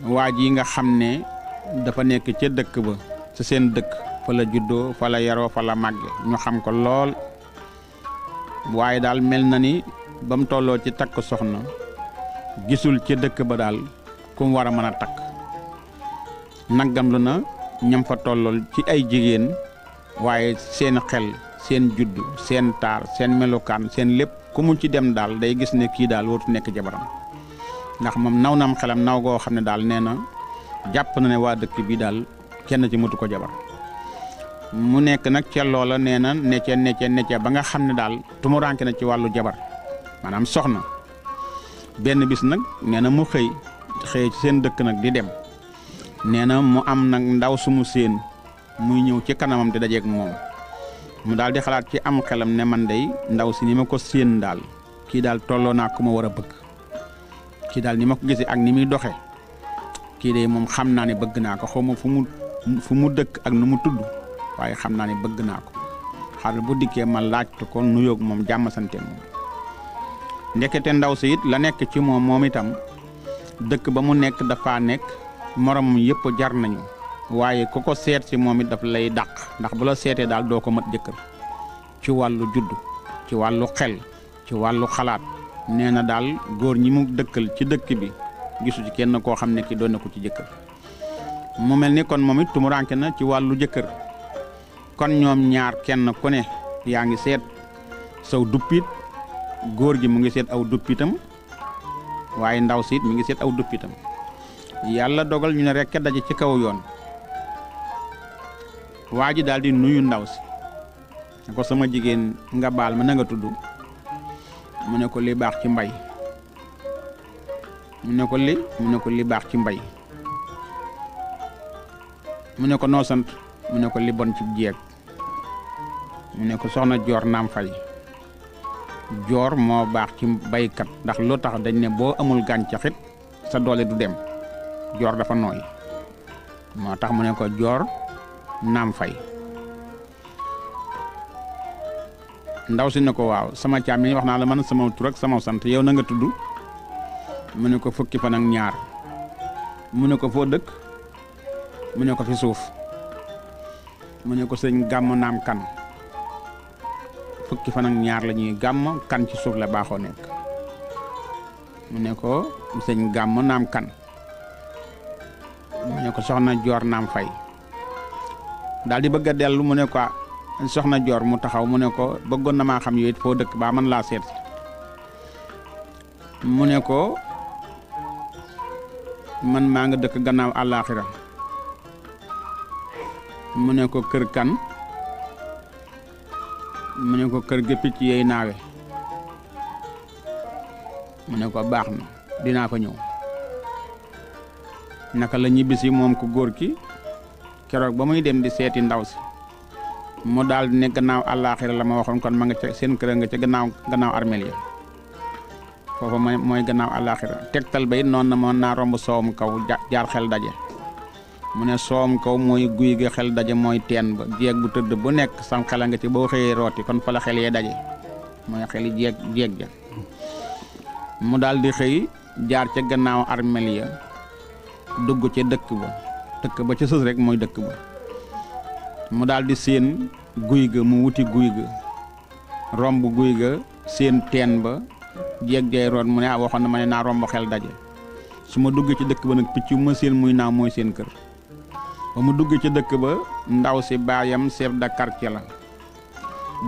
waa ji nga xam ne dafa nekk ca dëkk ba ca seen dëkk fa la juddoo fa la yaroo fa la màgge ñu xam ko lool waaye daal mel na ni ba mu tolloo ci takk soxna gisul ca dëkk ba daal ku mu war a mën a takk naggam lu na ñam fa tollool ci ay jigéen waaye seen xel seen juddu seen taar seen melukaan seen lépp ku mu ci dem daal day gis ne kii daal wootu nekk jabaram ndax moom naw nam xelam naw goo xam ne daal nee na jàpp na ne waa dëkk bi daal kenn ci mutu ko jabar mu nekk nag ca loola nee na necce ba nga xam ne daal tumuranke na ci wàllu jabar maanaam soxna benn bis nag nee na mu xëy ci seen dëkk nag di dem nee na mu am nag ndaw sumu séen muy ñëw ci kanamam di dajeeg moom mu daal di xalaat ci am xelam ne man day ndaw si ni ma ko séen daal kii daal tolloo naa ku ma war a bëgg kii daal ni ma ko gisee ak ni muy doxe kii de moom xam naa ne bëgg naa ko xaw ma fu mu dëkk ak nu mu tudd waaye xam naa ne bëgg naa ko xaaral bu dikkee ma laajtu ko nuyoog moom jàmm sante moom ndekete ndaw si it la nekk ci moom itam dëkk ba mu nekk dafa nekk moromam yëpp jar nañu waaye ku ko seet si moom it daf lay dàq ndax bu la seetee daal doo ko mat jëkkër ci wàllu juddu ci wàllu xel ci wàllu xalaat nee na daal góor ñi mu dëkkal ci dëkk bi gisu ci kenn koo xam ne ki doon na ko ci jëkkër mu mel ni kon moom it tumuranke na ci wàllu jëkkër kon ñoom ñaar kenn ku ne yaa ngi seet saw duppit góor gi mu ngi seet aw duppitam waaye ndaw si it mi ngi seet aw duppitam yàlla dogal ñu ne rek ka daje ci kaw yoon waa ji daal di nuyu ndaw si ne ko sama jigéen nga baal ma na nga tudd mu ne ko li baax ci mbay mu ne ko li baax ci mbay mu ne ko noo sant mu ne ko li bon ci jeeg mu ne ko soxna joor naam fay joor moo baax ci baykat ndax loo tax dañ ne boo amul gàncaxit sa doole du dem joor dafa nooy moo tax mu ne ko joor naam fay ndaw si ne ko waaw sama caam yi wax naa la man sama tur ak sama sant yow na nga tudd mu ne ko fukki fan ak ñaar mu ne ko foo dëkk mu ne ko fi suuf mu ne ko sëñ gàmm naam kan fukki fan ak ñaar la ñuy gàmm kan ci suuf la baaxoo nekk mu ne ko sëñ gàmm naam kan mu ne ko soxna joor naam fay daal di bëgg a dellu mu ne ko soxna joor mu taxaw mu ne ko bëggoon na maa xam yooyu it foo dëkk baa man laa seet mu ne ko man maa nga dëkk gannaaw àllaaxira mu ne ko kër kan mu ne ko kër ga picc yeey naawe mu ne ko baax na dinaa fa ñëw naka la ñibbisi moom ko góor ki keroog ba muy dem di seeti ndaw si mu daal di ne gannaaw àllaaxira la ma waxoon kon ma nga ca seen kër nga ca gannaaw armeel ya foofa mooy gannaaw àllaaxira tegtal ba it noonu na moon naa romb soowum kaw jaar xel daje mu ne soowum kaw mooy guy ga xel daje mooy teen ba jeeg bu tëdd bu nekk sam xela nga ci boo xëyee rooti kon fa la xel yee daje mooy xeli jeeg ja mu daal di xëy jaar ca gannaaw armeel ya dugg ca dëkk ba ca sës rek mooy dëkk ba mu daal di séen guy ga mu wuti guy ga romb guy ga séen teen ba jeeg jay root mu ne waxoon na ma ne naa romb xel daje su ma dugg ci dëkk ba nag picc ma séen muy naaw mooy seen kër ba mu dugg ci dëkk ba ndaw si baayam chef de quartier la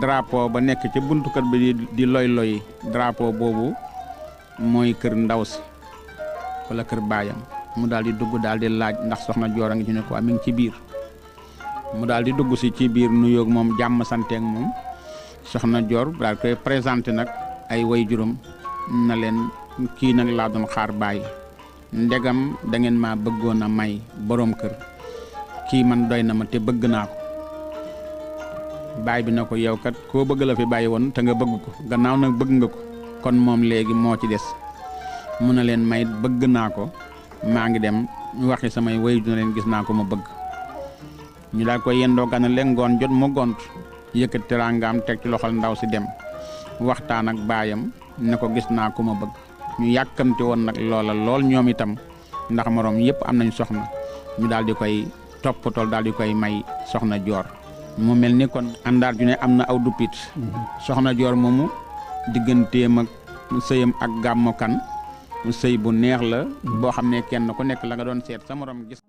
drapeau ba nekk ca buntu kër bi di loy drapeau boobu mooy kër ndaw si wala kër baayam mu daal di dugg daal di laaj ndax soxna joor a ngi ci ne ko mi ngi ci biir mu daal di dugg si ci biir nuyoog moom jàmm santeeg moom soxna joor daal koy présenté nag ay way juróom na leen kii nag laa doon xaar bàyyi ndegam da ngeen ma bëggoon a may boroom kër kii man doy na ma te bëgg naa ko baay bi na ko yow kat koo bëgg la fi bàyyi woon te nga bëgg ko gannaaw nag bëgg nga ko kon moom léegi moo ci des mu ne leen may bëgg naa ko maa ngi dem waxi samay way na leen gis naa ko ma bëgg ñu daal koy yendoo gana leen ngoon jot mu gont yëkkat teraangaam teg ci loxol ndaw si dem waxtaan ak baayam ne ko gis naa ko ma bëgg ñu yàkkamte woon nag loola lool ñoom itam ndax morom yëpp am nañ soxna ñu daal di koy toppatool daal di koy may soxna joor mu mel ni kon àndaar ju ne am na aw duppit soxna joor moomu digganteem ak sëyam ak Gàmmu Kan sëy bu neex la boo xam ne kenn ku nekk la nga doon seet sa morom gis